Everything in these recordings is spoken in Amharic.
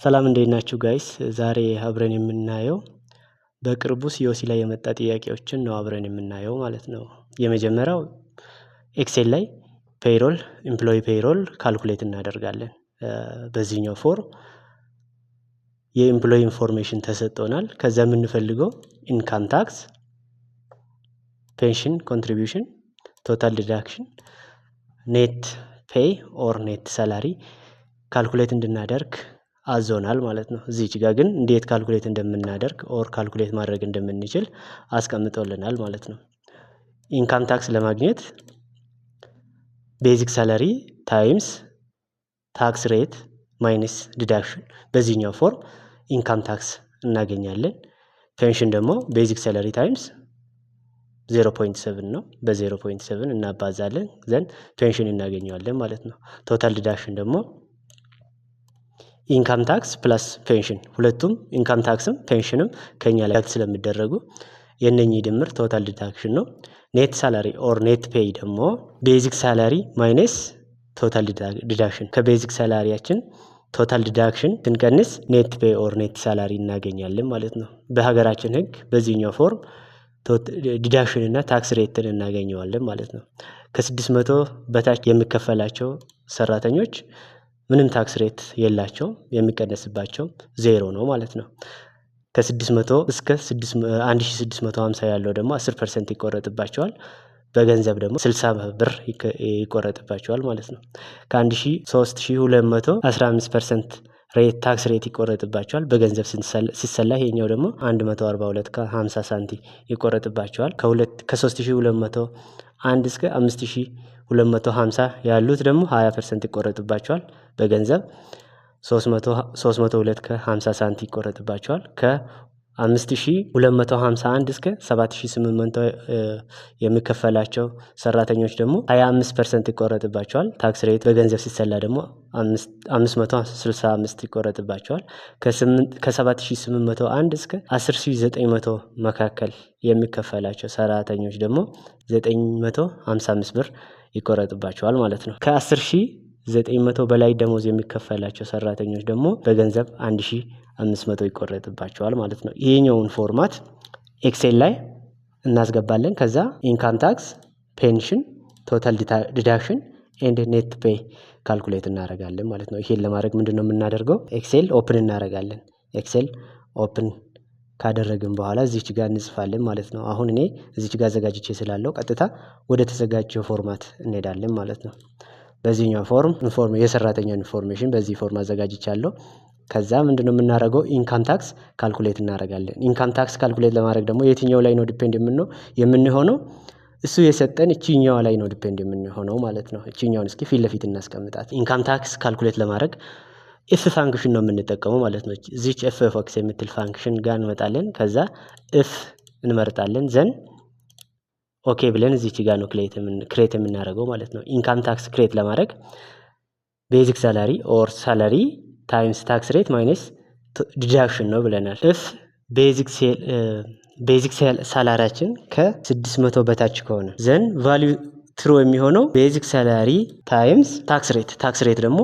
ሰላም፣ እንዴት ናችሁ guys? ዛሬ አብረን የምናየው በቅርቡ COC ላይ የመጣ ጥያቄዎችን ነው አብረን የምናየው ማለት ነው። የመጀመሪያው Excel ላይ payroll፣ employee payroll calculate እናደርጋለን። በዚህኛው form የ employee information ተሰጥቶናል። ከዛ የምንፈልገው income tax፣ pension contribution፣ total deduction፣ net pay or net salary calculate እንድናደርግ አዞናል ማለት ነው። እዚች ጋር ግን እንዴት calculate እንደምናደርግ or calculate ማድረግ እንደምንችል አስቀምጦልናል ማለት ነው። Income tax ለማግኘት basic salary times tax rate minus deduction፣ በዚህኛው form income tax እናገኛለን። Pension ደግሞ basic salary times 0.7 ነው። በ0.7 እናባዛለን፣ then pension እናገኘዋለን ማለት ነው። Total deduction ደግሞ income tax plus pension፣ ሁለቱም income tax ም pension ም ከኛ ላይ ስለሚደረጉ የነኚህ ድምር total deduction ነው። Net salary or net pay ደግሞ basic salary minus total deduction፣ ከ basic salary ያችን total deduction ስንቀንስ net pay or net salary እናገኛለን ማለት ነው። በሀገራችን ሕግ በዚህኛው form deduction እና tax rate ን እናገኘዋለን ማለት ነው። ከ600 በታች የሚከፈላቸው ሰራተኞች ምንም tax rate የላቸውም፣ የሚቀነስባቸው ዜሮ ነው ማለት ነው። ከ600 እስከ 1650 ያለው ደግሞ 10% ይቆረጥባቸዋል። በገንዘብ ደግሞ 60 ብር ይቆረጥባቸዋል ማለት ነው። ከ3200 15% rate tax rate ይቆረጥባቸዋል። በገንዘብ ሲሰላ ይሄኛው ደግሞ 142 ከ50 ሳንቲ ይቆረጥባቸዋል። ከሁለት ከ3201 እስከ 5250 ያሉት ደግሞ 20% ይቆረጥባቸዋል። በገንዘብ 302 ከ50 ሳንቲ ይቆረጥባቸዋል። ከ5251 እስከ 7800 የሚከፈላቸው ሰራተኞች ደግሞ 25% ይቆረጥባቸዋል። Tax rate በገንዘብ ሲሰላ ደግሞ 565 ይቆረጥባቸዋል። ከ7801 እስከ 10,900 መካከል የሚከፈላቸው ሰራተኞች ደግሞ 955 ብር ይቆረጥባቸዋል ማለት ነው። ከ10,900 በላይ ደሞዝ የሚከፈላቸው ሰራተኞች ደግሞ በገንዘብ 1500 ይቆረጥባቸዋል ማለት ነው። ይሄኛውን format Excel ላይ እናስገባለን። ከዛ income tax፣ pension፣ total deduction and net pay calculate እናደርጋለን ማለት ነው። ይሄን ለማድረግ ምንድነው የምናደርገው? Excel open እናደርጋለን። Excel open ካደረግን በኋላ እዚች ጋር እንጽፋለን ማለት ነው። አሁን እኔ እዚች ጋር አዘጋጅቼ ስላለው ቀጥታ ወደ ተዘጋጀው format እንሄዳለን ማለት ነው። በዚህኛው form የሰራተኛውን information በዚህ form አዘጋጅቻለሁ። ከዛ ምንድነው የምናደርገው? Income tax calculate እናደርጋለን። Income tax calculate ለማድረግ ደግሞ የትኛው ላይ ነው depend የምንሆነው? እሱ የሰጠን እቺኛዋ ላይ ነው depend የምንሆነው ማለት ነው። እቺኛውን እስኪ ፊት ለፊት እናስቀምጣት። Income tax calculate ለማድረግ if function ነው የምንጠቀመው ማለት ነው። እዚች if of x የምትል function ጋር እንመጣለን። ከዛ if እንመርጣለን፣ then okay ብለን እዚች ጋር ነው create የምናደርገው ማለት ነው። Income tax create ለማድረግ basic salary or salary times tax rate minus deduction ነው ብለናል። If basic salary ያችን ከ600 በታች ከሆነ then value true የሚሆነው basic salary times tax rate፣ tax rate ደግሞ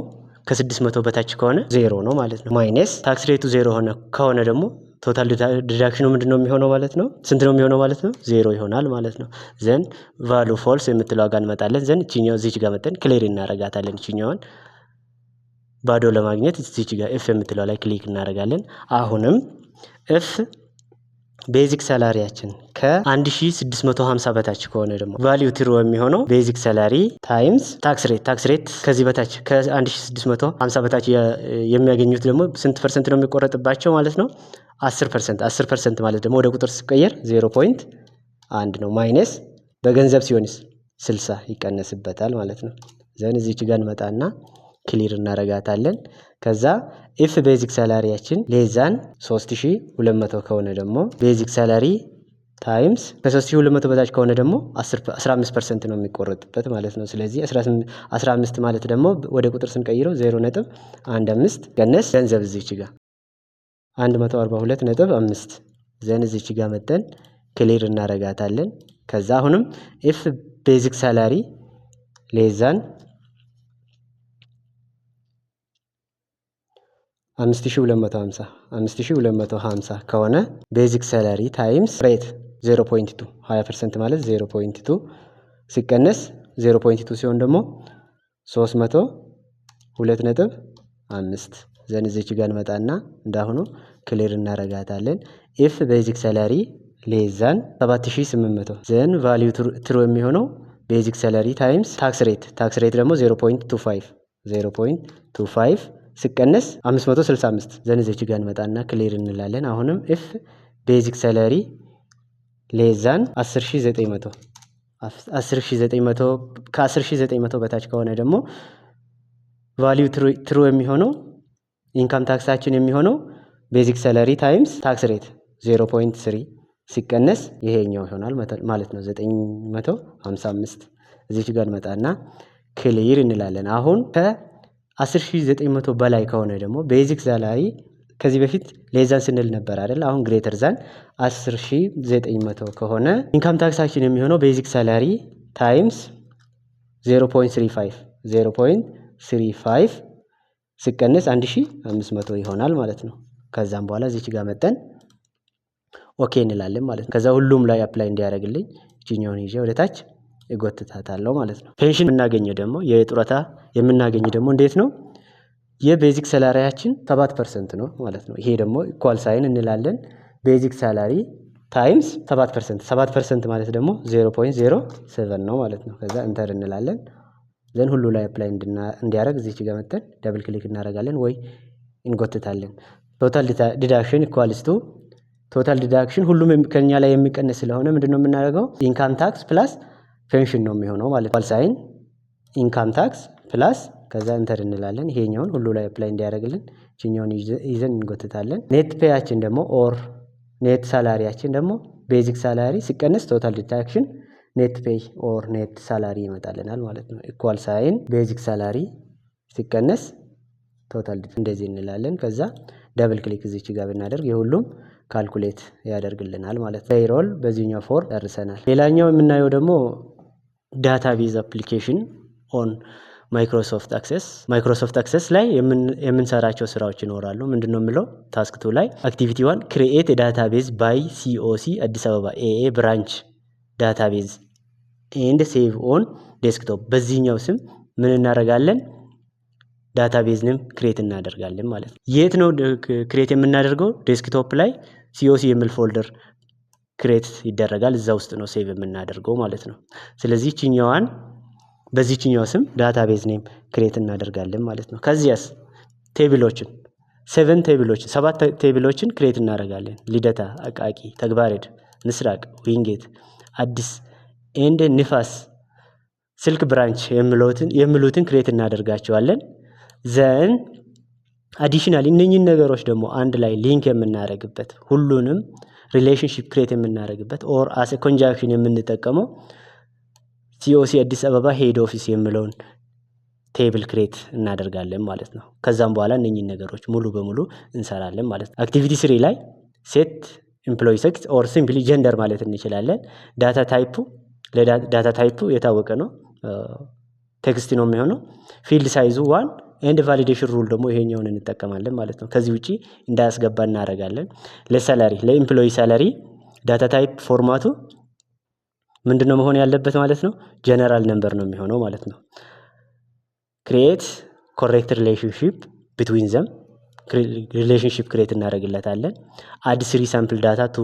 ከ600 በታች ከሆነ ዜሮ ነው ማለት ነው። Minus tax rate ኡ ዜሮ ሆነ ከሆነ ደግሞ total deduction ኑ ምንድን ነው የሚሆነው ማለት ነው? ስንት ነው የሚሆነው ማለት ነው? ዜሮ ይሆናል ማለት ነው። Then value false የምትለው ጋር እንመጣለን። Then እቺኛው እዚች ጋር መጠን clear እናረጋታለን። እቺኛዋን ባዶ ለማግኘት እዚች ጋር if የምትለው ላይ click እናደርጋለን። አሁንም if basic salary ያችን ከ1650 በታች ከሆነ ደግሞ value true የሚሆነው basic salary times tax rate፣ tax rate ከዚህ በታች ከ1650 በታች የሚያገኙት ደግሞ ስንት percent ነው የሚቆረጥባቸው ማለት ነው? 10%። 10% ማለት ደግሞ ወደ ቁጥር ሲቀየር 0.1 ነው። Minus በገንዘብ ሲሆንስ 60 ይቀነስበታል ማለት ነው። Then እዚች ጋር እንመጣና clear እናረጋታለን። ከዛ if basic salary ያችን less than 3200 ከሆነ ደግሞ basic salary times፣ ከ3200 በታች ከሆነ ደግሞ 15% ነው የሚቆረጥበት ማለት ነው። ስለዚህ 15 ማለት ደግሞ ወደ ቁጥር ስንቀይረው 0.15 ቀነስ ገንዘብ እዚች ጋር 142.5፣ then እዚች ጋር መጠን clear እናረጋታለን። ከዛ አሁንም if basic salary less than 5250 5250 ከሆነ basic salary times rate 0.2፣ 20% ማለት 0.2 ሲቀነስ 0.2 ሲሆን ደግሞ 302.5። Then እዚች ጋር እንመጣና እንዳሁኑ clear እናረጋታለን። If basic salary less than 7800, then value true የሚሆነው basic salary times tax rate፣ tax rate ደግሞ 0.25፣ 0.25 ሲቀነስ 565። Then እዚች ጋር እንመጣና clear እንላለን። አሁንም if basic salary less than 10900፣ 10,900፣ ከ10,900 በታች ከሆነ ደግሞ value true የሚሆነው income tax ኣችን የሚሆነው basic salary times tax rate 0.3 ሲቀነስ ይሄኛው ይሆናል ማለት ነው፣ 955። እዚች ጋር እንመጣና clear እንላለን። አሁን ከ10,900 በላይ ከሆነ ደግሞ basic salary፣ ከዚህ በፊት less than ስንል ነበር አይደል? አሁን greater than 10,900 ከሆነ income tax ኣችን የሚሆነው basic salary times 0.35፣ 0.35 ሲቀነስ 1500 ይሆናል ማለት ነው። ከዛም በኋላ እዚች ጋር መጠን okay እንላለን ማለት ነው። ከዛ ሁሉም ላይ apply እንዲያደርግልኝ እችኛውን ይዤ ወደ ታች እጎትታታለሁ ማለት ነው። Pension የምናገኘው ደግሞ፣ የጡረታ የምናገኘው ደግሞ እንዴት ነው? የ basic salary ያችን 7% ነው ማለት ነው። ይሄ ደግሞ equal sign እንላለን። Basic salary times 7%፣ 7% ማለት ደግሞ 0.07 ነው ማለት ነው። ከዛ enter እንላለን። Then ሁሉ ላይ apply እንዲያደርግ እዚች ጋር መተን double click እናደርጋለን ወይ እንጎትታለን። Total deduction equals to total deduction፣ ሁሉም ከኛ ላይ የሚቀንስ ስለሆነ ምንድነው የምናደርገው? Income tax plus pension ነው የሚሆነው ማለት ነው። Sign income tax plus፣ ከዛ enter እንላለን። ይሄኛውን ሁሉ ላይ apply እንዲያደርግልን ይችኛውን ይዘን እንጎትታለን። Net pay ያችን ደግሞ or net salary ያችን ደግሞ basic salary ሲቀንስ total deduction net pay or net salary ይመጣልናል ማለት ነው። Equal sign basic salary ሲቀነስ total እንደዚህ እንላለን። ከዛ double click እዚች ጋር ብናደርግ የሁሉም calculate ያደርግልናል ማለት ነው። Payroll በዚህኛው form ጨርሰናል። ሌላኛው የምናየው ደግሞ database application on Microsoft Access። Microsoft Access ላይ የምንሰራቸው ስራዎች ይኖራሉ። ምንድነው የሚለው task two ላይ activity one: create database by COC አዲስ አበባ AA branch database and save on desktop። በዚህኛው ስም ምን እናደርጋለን? Database ንም create እናደርጋለን ማለት ነው። የት ነው create የምናደርገው? Desktop ላይ COC የሚል folder create ይደረጋል። እዛ ውስጥ ነው save የምናደርገው ማለት ነው። ስለዚህ ችኛዋን በዚህኛው ስም database name create እናደርጋለን ማለት ነው። ከዚያስ table ኦችን፣ seven table ኦችን፣ ሰባት table ኦችን create እናደርጋለን። ልደታ፣ አቃቂ፣ ተግባረዕድ፣ ምስራቅ፣ ዊንጌት፣ አዲስ and ንፋስ ስልክ branch የሚሉትን create እናደርጋቸዋለን። Then additionally እነኚህን ነገሮች ደግሞ አንድ ላይ link የምናደርግበት፣ ሁሉንም relationship create የምናደርግበት or as conjunction የምንጠቀመው COC አዲስ አበባ head office የሚለውን table create እናደርጋለን ማለት ነው። ከዛም በኋላ እነኚህን ነገሮች ሙሉ በሙሉ እንሰራለን ማለት ነው። Activity three ላይ set employee sex or simply gender ማለት እንችላለን። Data type ኡ የታወቀ ነው። Text ነው የሚሆነው። Field size ኡ one and validation rule ደግሞ ይሄኛውን እንጠቀማለን ማለት ነው። ከዚህ ውጪ እንዳያስገባ እናደርጋለን። ለ salary፣ ለ employee salary data type format ኡ ምንድነው መሆን ያለበት ማለት ነው? General number ነው የሚሆነው ማለት ነው። Create correct relationship between them፣ relationship create እናደርግለታለን። Add three sample data to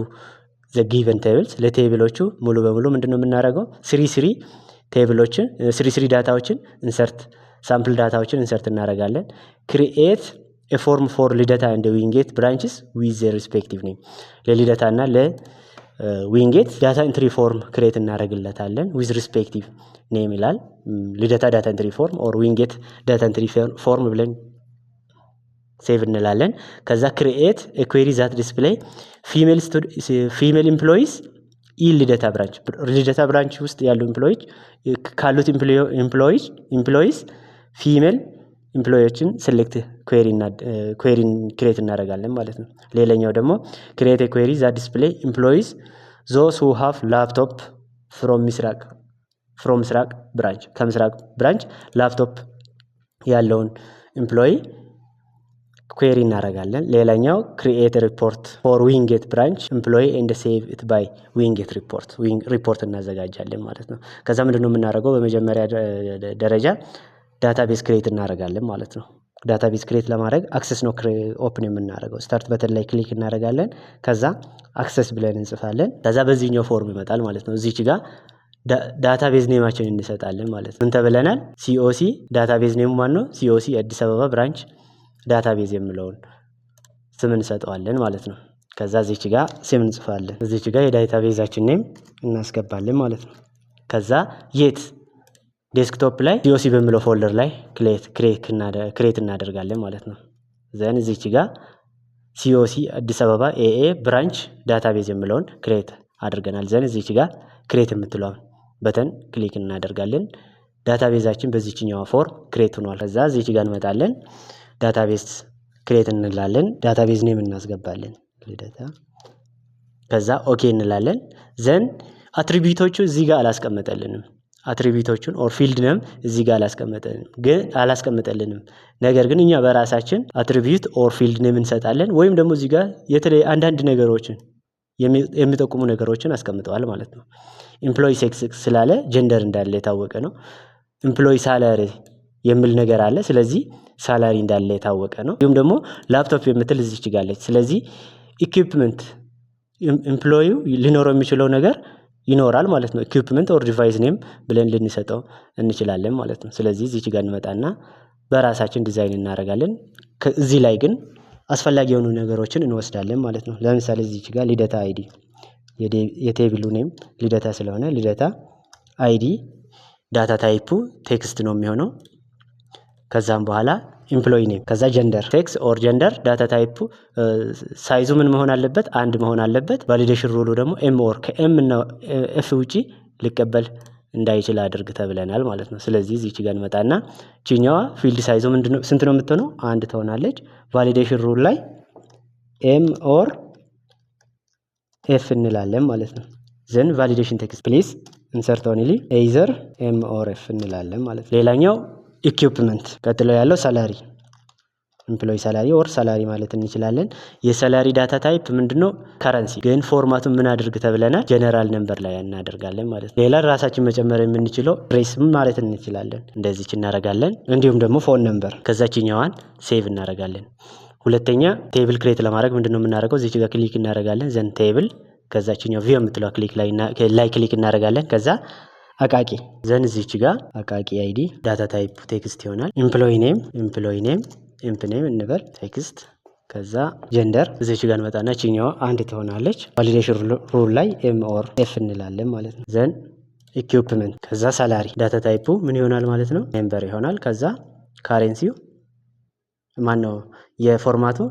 the given tables። ለ table ኦቹ ሙሉ በሙሉ ምንድነው የምናደርገው? Three three table ኦችን፣ three three data ዎችን insert፣ sample data ዎችን insert እናደርጋለን። Create form for ልደታ and ዊንጌት branches with respective name። ለልደታ እና ለዊንጌት data entry form create እናደርግለታለን። With respective name ይላል። ልደታ data entry form or ዊንጌት data entry form ብለን save እንላለን። ከዛ create query that display female employees in ልደታ branch፣ ልደታ branch ውስጥ ያሉ employee ዎች ካሉት employees female employee ዎችን select query ን create እናደርጋለን ማለት ነው። ሌላኛው ደግሞ create query that display employees those who have laptop from ምስራቅ branch፣ ከምስራቅ branch laptop ያለውን employee query create እናደርጋለን ማለት ነው። Query እናደርጋለን። ሌላኛው create report for ዊንጌት branch employee and save it by ዊንጌት report፣ ሪፖርት እናዘጋጃለን ማለት ነው። ከዛ ምንድነው የምናደርገው? በመጀመሪያ ደረጃ database create እናደርጋለን ማለት ነው። Database create ለማድረግ Access ነው open የምናደርገው። Start button ላይ click እናደርጋለን። ከዛ Access ብለን እንጽፋለን። ከዛ በዚህኛው form ይመጣል ማለት ነው። እዚች ጋር database name ኣችንን እንሰጣለን ማለት ነው። ምን ተብለናል? COC database name ኡ ማን ነው? COC አዲስ አበባ branch database የሚለውን ስም እንሰጠዋለን ማለት ነው። ከዛ እዚች ጋር ስም እንጽፋለን። እዚች ጋር የ database ኣችን name እናስገባለን ማለት ነው። ከዛ የት? Desktop ላይ COC በሚለው folder ላይ create እናደርጋለን ማለት ነው። Then እዚች ጋር COC አዲስ አበባ AA branch database የሚለውን create አድርገናል። Then እዚች ጋር create የምትለዋን button click እናደርጋለን። Database ኣችን በዚችኛዋ form create ሆኗል። ከዛ እዚች ጋር እንመጣለን። Database create እንላለን። Database name እናስገባለን። ልደታ፣ ከዛ okay እንላለን። Then attribute ኦቹ እዚህ ጋር አላስቀመጠልንም። Attribute ኦቹን or field name እዚህ ጋር አላስቀመጠልንም ግን አላስቀመጠልንም። ነገር ግን እኛ በራሳችን attribute or field name እንሰጣለን ወይም ደግሞ እዚህ ጋር የተለየ አንዳንድ ነገሮችን የሚጠቁሙ ነገሮችን አስቀምጠዋል ማለት ነው። Employee sex ስላለ gender እንዳለ የታወቀ ነው። Employee salary የሚል ነገር አለ። ስለዚህ salary እንዳለ የታወቀ ነው። እንዲሁም ደግሞ ላፕቶፕ የምትል እዚች ጋር አለች። ስለዚህ equipment employee ው ሊኖረው የሚችለው ነገር ይኖራል ማለት ነው። Equipment or device name ብለን ልንሰጠው እንችላለን ማለት ነው። ስለዚህ እዚች ጋር እንመጣና በራሳችን ዲዛይን እናደርጋለን። እዚህ ላይ ግን አስፈላጊ የሆኑ ነገሮችን እንወስዳለን ማለት ነው። ለምሳሌ እዚች ጋር ልደታ ID፣ የ table ኡ name ልደታ ስለሆነ ልደታ ID፣ data type ኡ text ነው የሚሆነው። ከዛም በኋላ employee name፣ ከዛ gender sex or gender፣ data type ኡ size ኡ ምን መሆን አለበት? አንድ መሆን አለበት። Validation rule ኡ ደግሞ M or ከ M እና F ውጪ ሊቀበል እንዳይችል አድርግ ተብለናል ማለት ነው። ስለዚህ እዚች ጋር እንመጣና ቺኛዋ field size ኡ ምንድነው? ስንት ነው የምትሆነው? አንድ ትሆናለች። Validation rule ላይ M or F እንላለን ማለት ነው። Then validation text "Please insert only either M or F" እንላለን ማለት ነው። ሌላኛው equipment፣ ቀጥሎ ያለው salary፣ employee salary or salary ማለት እንችላለን። የ salary data type ምንድነው? Currency፣ ግን format ኡን ምን አድርግ ተብለናል? General number ላይ እናደርጋለን ማለት ነው። ሌላ ራሳችን መጨመር የምንችለው address ም ማለት እንችላለን። እንደዚች እናደርጋለን። እንዲሁም ደግሞ phone number፣ ከዛችኛዋን save እናደርጋለን። ሁለተኛ table create ለማድረግ ምንድነው የምናደርገው? እዚች ጋር click እናደርጋለን። Then table፣ ከዛችኛው view የምትለዋ click ላይ click እናደርጋለን። ከዛ አቃቂ፣ then እዚች ጋር አቃቂ ID data type text ይሆናል። Employee name፣ employee name፣ emp name እንበል text፣ ከዛ gender፣ እዚች ጋር እንመጣና ችኛዋ አንድ ትሆናለች። Validation rule ላይ M or F እንላለን ማለት ነው። Then equipment፣ ከዛ salary data type ኡ ምን ይሆናል ማለት ነው? Number ይሆናል። ከዛ currency ው ማን ነው? የ format ኡ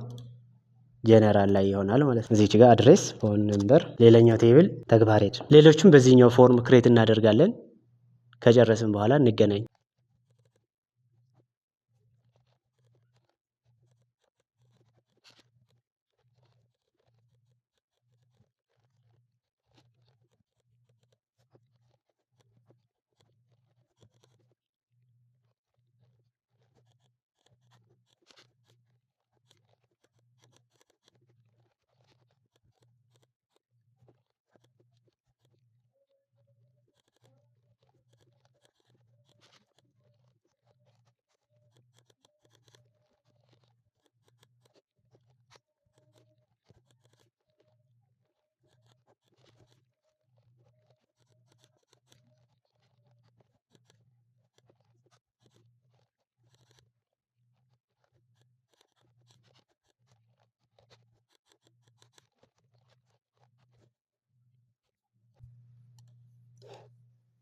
general ላይ ይሆናል ማለት ነው። እዚች ጋር address፣ phone number፣ ሌላኛው table ተግባሬድ፣ ሌሎቹም በዚህኛው form create እናደርጋለን። ከጨረስን በኋላ እንገናኝ።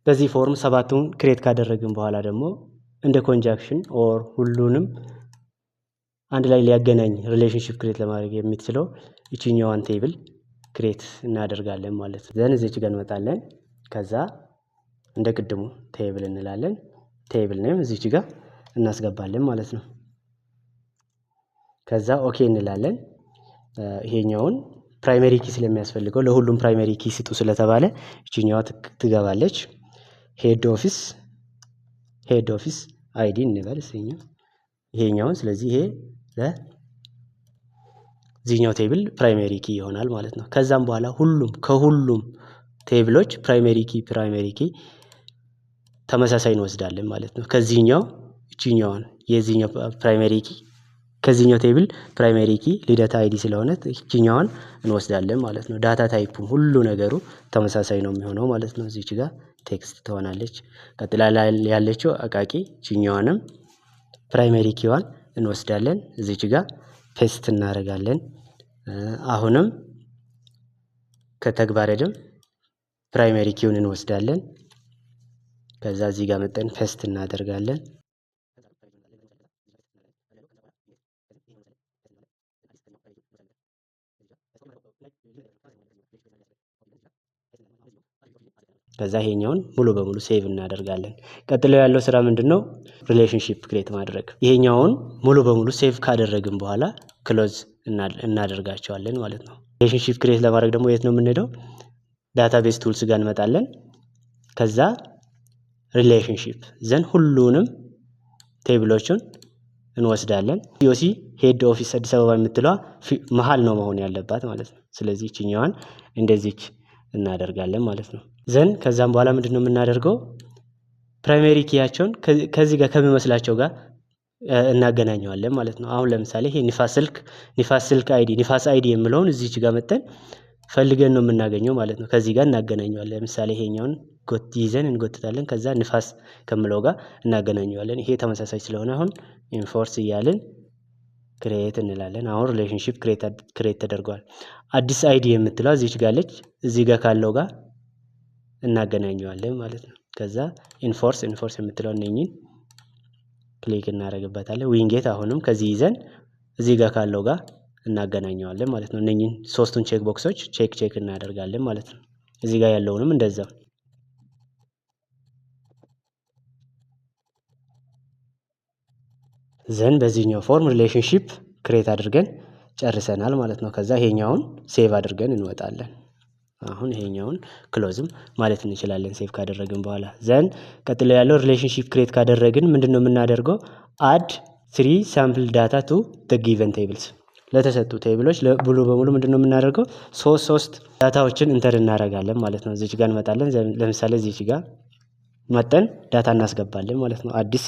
በዚህ form ሰባቱን create ካደረግን በኋላ ደግሞ እንደ conjunction or ሁሉንም አንድ ላይ ሊያገናኝ relationship create ለማድረግ የምትችለው ይችኛዋን table create እናደርጋለን ማለት ነው። Then እዚች ጋር እንመጣለን። ከዛ እንደ ቅድሙ table እንላለን። Table name እዚች ጋር እናስገባለን ማለት ነው። ከዛ okay እንላለን። ይሄኛውን primary key ስለሚያስፈልገው ለሁሉም primary key ስጡ ስለተባለ ይችኛዋ ትገባለች። Head office፣ head office ID እንበል እስኛ ይሄኛውን። ስለዚህ ይሄ ለ እዚህኛው table primary key ይሆናል ማለት ነው። ከዛም በኋላ ሁሉም ከሁሉም table ኦች primary key ተመሳሳይ እንወስዳለን ማለት ነው። ከዚህኛው እቺኛዋን የዚህኛው primary key፣ ከዚህኛው table primary key ልደታ ID ስለሆነ እቺኛዋን እንወስዳለን ማለት ነው። Data type ኡም ሁሉ ነገሩ ተመሳሳይ ነው የሚሆነው ማለት ነው። እዚች ጋር text ትሆናለች። ቀጥላ ያለችው አቃቂ፣ እቺኛዋንም primary key ዋን እንወስዳለን። እዚች ጋር paste እናደርጋለን። አሁንም ከተግባረዕድም primary key ውን እንወስዳለን። ከዛ እዚህ ጋር መጠን paste እናደርጋለን። ከዛ ይሄኛውን ሙሉ በሙሉ save እናደርጋለን። ቀጥሎ ያለው ስራ ምንድነው? Relationship create ማድረግ። ይሄኛውን ሙሉ በሙሉ save ካደረግን በኋላ close እናደርጋቸዋለን ማለት ነው። Relationship create ለማድረግ ደግሞ የት ነው የምንሄደው? Database tools ጋር እንመጣለን። ከዛ relationship፣ then ሁሉንም table ኦቹን እንወስዳለን። COC head office አዲስ አበባ የምትለዋ መሀል ነው መሆን ያለባት ማለት ነው። ስለዚህ ይችኛዋን እንደዚች እናደርጋለን ማለት ነው። Then ከዛም በኋላ ምንድነው የምናደርገው? Primary key ያቸውን ከዚህ ጋር ከሚመስላቸው ጋር እናገናኘዋለን ማለት ነው። አሁን ለምሳሌ ይሄ ንፋስ ስልክ ID፣ ንፋስ ID የሚለውን እዚች ጋር መጥተን ፈልገን ነው የምናገኘው ማለት ነው። ከዚህ ጋር እናገናኘዋለን። ለምሳሌ ይሄኛውን ይዘን እንጎትታለን። ከዛ ንፋስ ከምለው ጋር እናገናኘዋለን። ይሄ ተመሳሳይ ስለሆነ አሁን enforce እያልን create እንላለን። አሁን relationship create ተደርጓል። አዲስ ID የምትለው እዚች ጋር አለች። እዚህ ጋር ካለው ጋር እናገናኘዋለን ማለት ነው። ከዛ enforce የምትለው እነኝህን click እናደርግበታለን። ዊንጌት አሁንም ከዚህ ይዘን እዚህ ጋር ካለው ጋር እናገናኘዋለን ማለት ነው። እነኝህን ሶስቱን check box ኦች check check እናደርጋለን ማለት ነው። እዚህ ጋር ያለውንም እንደዛው። Then በዚህኛው form relationship create አድርገን ጨርሰናል ማለት ነው። ከዛ ይሄኛውን save አድርገን እንወጣለን። አሁን ይሄኛውን close ም ማለት እንችላለን save ካደረግን በኋላ። Then ቀጥሎ ያለው relationship create ካደረግን ምንድነው የምናደርገው? Add three sample data to the given tables። ለተሰጡ table ኦች ሙሉ በሙሉ ምንድነው የምናደርገው? ሶስት ሶስት data ዎችን enter እናደርጋለን ማለት ነው። እዚች ጋር እንመጣለን። ለምሳሌ እዚች ጋር መጠን data እናስገባለን ማለት ነው። አዲስ፣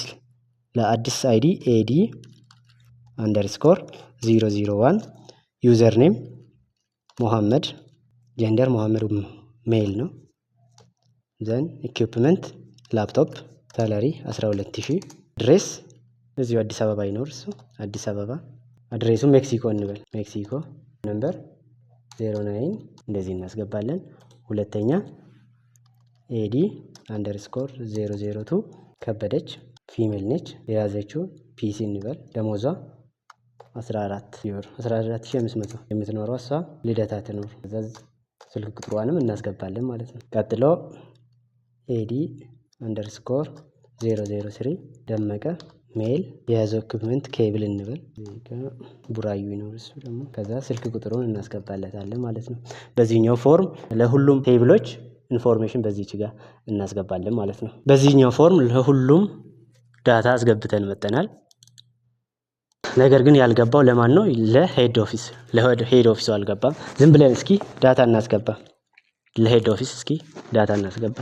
ለአዲስ ID AD_001፣ username ሙሐመድ፣ gender ሙሐመድ male ነው። Then equipment laptop፣ salary 12,000፣ address እዚሁ አዲስ አበባ ይኖር እሱ አዲስ አበባ፣ address ኡ ሜክሲኮ እንበል፣ ሜክሲኮ፣ number 09 እንደዚህ እናስገባለን። ሁለተኛ AD_002 ከበደች፣ female ነች። የያዘችው PC እንበል፣ ደሞዟ 14 ብር፣ 14,500፣ የምትኖረው እሷ ልደታ ትኖር። ከዛ ስልክ ቁጥሯንም እናስገባለን ማለት ነው። ቀጥሎ AD_003 ደመቀ male፣ የያዘው equipment cable እንበል፣ ቡራዩ ይኖር እሱ ደግሞ፣ ከዛ ስልክ ቁጥሩን እናስገባለታለን ማለት ነው። በዚህኛው form ለሁሉም table ኦች information በዚች ጋር እናስገባለን ማለት ነው። በዚህኛው form ለሁሉም data አስገብተን መጥተናል። ነገር ግን ያልገባው ለማን ነው? ለ head office፣ ለ head office ኡ አልገባም። ዝም ብለን እስኪ data እናስገባ። ለ head office እስኪ data እናስገባ።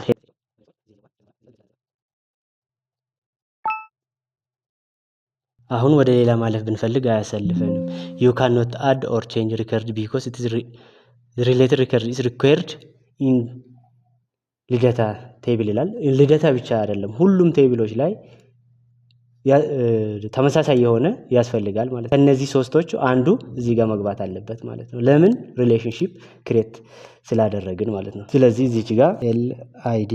አሁን ወደ ሌላ ማለፍ ብንፈልግ አያሳልፈንም። ዩ ካን ኖት አድ ኦር ቼንጅ ሪከርድ ቢኮዝ ኢት ኢዝ ሪሌትድ ሪከርድ ኢዝ ሪኳየርድ in ልደታ table ይላል። ልደታ ብቻ አይደለም፣ ሁሉም table ኦች ላይ ተመሳሳይ የሆነ ያስፈልጋል ማለት ነው። ከእነዚህ ሶስቶቹ አንዱ እዚህ ጋር መግባት አለበት ማለት ነው። ለምን? Relationship create ስላደረግን ማለት ነው። ስለዚህ እዚች ጋር LID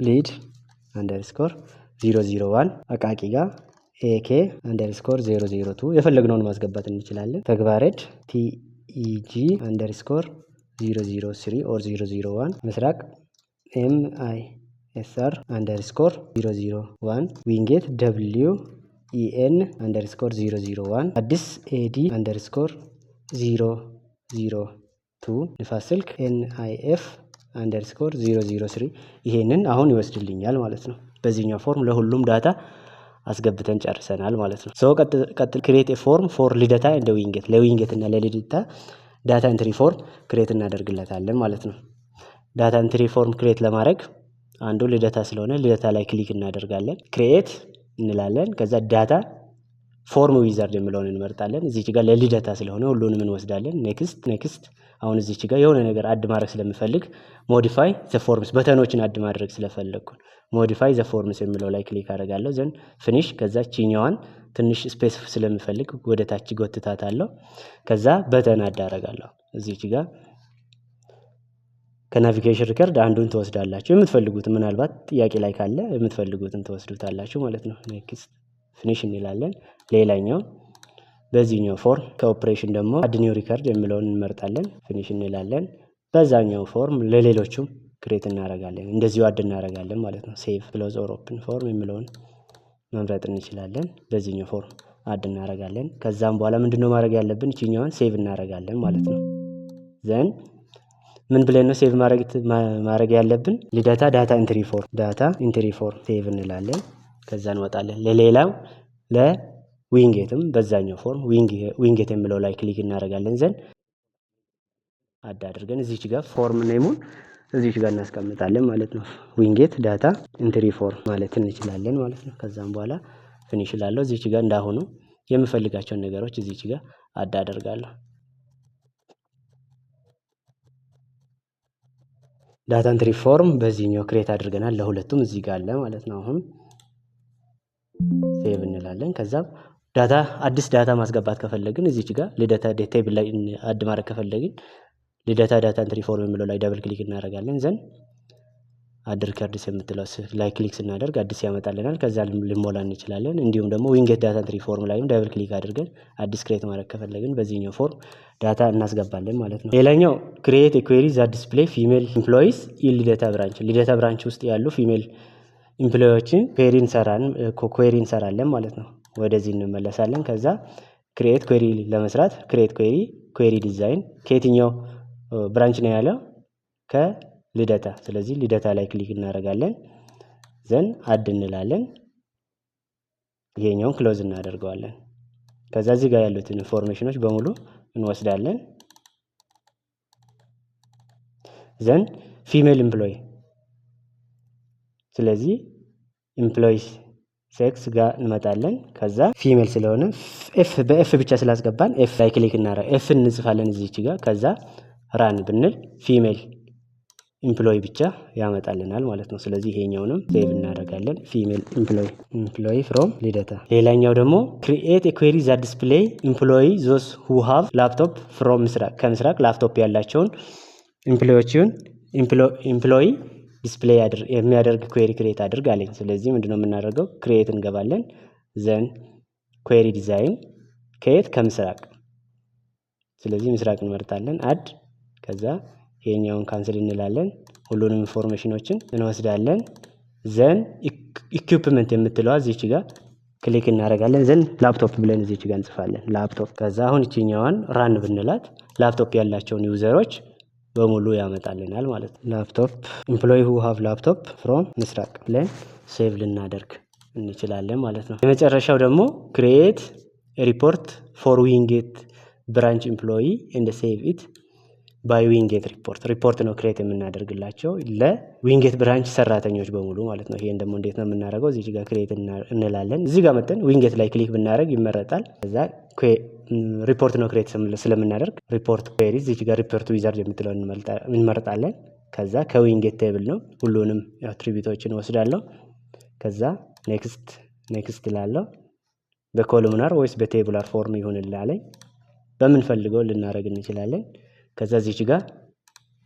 lead_001፣ አቃቂ ጋር AK_002፣ የፈለግነውን ማስገባት እንችላለን። ተግባረድ TEG_003 or 001፣ ምስራቅ MISR_001፣ ዊንጌት WEN_001፣ አዲስ AD_002፣ ንፋስ ስልክ NIF_003። ይሄንን አሁን ይወስድልኛል ማለት ነው። በዚህኛው form ለሁሉም data አስገብተን ጨርሰናል ማለት ነው። So ቀጥል create form for ልደታ and ዊንጌት። ለዊንጌት እና ለልደታ data entry form create እናደርግለታለን ማለት ነው። Data entry form create ለማድረግ አንዱ ልደታ ስለሆነ ልደታ ላይ click እናደርጋለን። Create እንላለን። ከዛ data form wizard የሚለውን እንመርጣለን። እዚች ጋር ለልደታ ስለሆነ ሁሉንም እንወስዳለን። Next, next። አሁን እዚች ጋር የሆነ ነገር add ማድረግ ስለምፈልግ፣ modify the forms button ኦችን add ማድረግ ስለፈለግኩ modify the forms የሚለው ላይ click አደርጋለሁ። Then finish። ከዛ ቺኛዋን ትንሽ space ስለምፈልግ ወደ ታች ጎትታታለሁ። ከዛ button add አደርጋለሁ። እዚች ጋር ከ navigation record አንዱን ትወስዳላችሁ፣ የምትፈልጉትን፣ ምናልባት ጥያቄ ላይ ካለ የምትፈልጉትን ትወስዱታላችሁ ማለት ነው። Next, finish እንላለን። ሌላኛው በዚህኛው form ከ ኦፕሬሽን ደግሞ add new record የሚለውን እንመርጣለን። Finish እንላለን። በዛኛው form ለሌሎቹም create እናደርጋለን፣ እንደዚሁ add እናደርጋለን ማለት ነው። Save, close or open form የሚለውን መምረጥ እንችላለን። በዚህኛው form add እናደርጋለን። ከዛም በኋላ ምንድነው ማድረግ ያለብን? ይችኛዋን save እናደርጋለን ማለት ነው። Then ምን ብለን ነው save ማድረግ ያለብን? ልደታ data entry form፣ data entry form save እንላለን። ከዛ እንወጣለን። ለሌላው ለዊንጌትም በዛኛው form ዊንጌት የሚለው ላይ click እናደርጋለን። Then add አድርገን እዚች ጋር form name ኡን እዚች ጋር እናስቀምጣለን ማለት ነው። ዊንጌት data entry form ማለት እንችላለን ማለት ነው። ከዛም በኋላ finish እላለሁ። እዚች ጋር እንዳሁኑ የምፈልጋቸውን ነገሮች እዚች ጋር add አደርጋለሁ። Data entry form በዚህኛው create አድርገናል። ለሁለቱም እዚህ ጋር አለ ማለት ነው። አሁን save እንላለን። ከዛ data አዲስ data ማስገባት ከፈለግን፣ እዚች ጋር ልደታ table ላይ add ማድረግ ከፈለግን ልደታ data entry form የሚለው ላይ double click እናደርጋለን። Then add records የምትለው ላይ click ስናደርግ አዲስ ያመጣልናል። ከዛ ልንሞላ እንችላለን። እንዲሁም ደግሞ ዊንጌት data entry form ላይም double click አድርገን አዲስ create ማድረግ ከፈለግን በዚህኛው form data እናስገባለን ማለት ነው። ሌላኛው create query that display female employees in ልደታ branch። ልደታ branch ውስጥ ያሉ female employee ዎችን query እንሰራለን ማለት ነው። ወደዚህ እንመለሳለን። ከዛ create query ለመስራት create query፣ query design፣ ከየትኛው branch ነው ያለው? ከልደታ። ስለዚህ ልደታ ላይ click እናደርጋለን። Then add እንላለን። ይሄኛውን close እናደርገዋለን። ከዛ እዚህ ጋር ያሉትን information ኖች በሙሉ እንወስዳለን። Then female employee፣ ስለዚህ employee sex ጋር እንመጣለን። ከዛ female ስለሆነ F በ F ብቻ ስላስገባን F ላይ click እናደርግ F እንጽፋለን እዚች ጋር። ከዛ run ብንል female employee ብቻ ያመጣልናል ማለት ነው። ስለዚህ ይሄኛውንም save እናደርጋለን። Female employee from ልደታ። ሌላኛው ደግሞ create query that display employee those who have laptop from ምስራቅ። ከምስራቅ ላፕቶፕ ያላቸውን employee ዎችን employee display የሚያደርግ query create አድርግ አለኝ። ስለዚህ ምንድነው የምናደርገው? Create እንገባለን። Then query design፣ ከየት? ከምስራቅ። ስለዚህ ምስራቅ እንመርጣለን። Add፣ ከዛ ይሄኛውን cancel እንላለን። ሁሉንም information ኖችን እንወስዳለን። Then equipment የምትለዋ እዚች ጋር click እናደርጋለን። Then laptop ብለን እዚች ጋር እንጽፋለን። ላፕቶፕ። ከዛ አሁን ይችኛዋን run ብንላት ላፕቶፕ ያላቸውን user ኦች በሙሉ ያመጣልናል ማለት ነው። Laptop employee who have laptop from ምስራቅ ብለን save ልናደርግ እንችላለን ማለት ነው። የመጨረሻው ደግሞ create report for ዊንጌት branch employee and save it by ዊንጌት report። ሪፖርት ነው create የምናደርግላቸው ለዊንጌት branch ሰራተኞች በሙሉ ማለት ነው። ይሄን ደግሞ እንዴት ነው የምናደርገው? እዚህ ጋር create እንላለን። እዚህ ጋር መጥተን ዊንጌት ላይ click ብናደርግ ይመረጣል። ከዛ ሪፖርት ነው create ስለምናደርግ report query፣ እዚህ ጋር report wizard የምትለውን እንመርጣለን። ከዛ ከዊንጌት table ነው፣ ሁሉንም attribute ኦችን ወስዳለሁ። ከዛ next, next እላለሁ። በ columnar ወይስ በ tabular form ይሁንልህ፣ በምንፈልገው ልናደርግ እንችላለን። ከዛ እዚች ጋር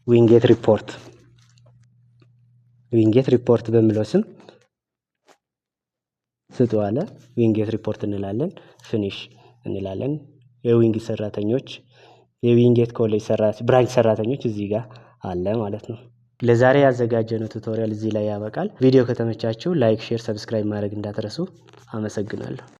ዊንጌት ሪፖርት፣ ዊንጌት ሪፖርት በሚለው ስም ስጡ አለ። ዊንጌት ሪፖርት እንላለን። Finish እንላለን። የዊንጌት ሰራተኞች፣ የዊንጌት ኮሌጅ branch ሰራተኞች እዚህ ጋር አለ ማለት ነው። ለዛሬ ያዘጋጀነው tutorial እዚህ ላይ ያበቃል። ቪዲዮ ከተመቻችሁ like፣ share፣ subscribe ማድረግ እንዳትረሱ። አመሰግናለሁ።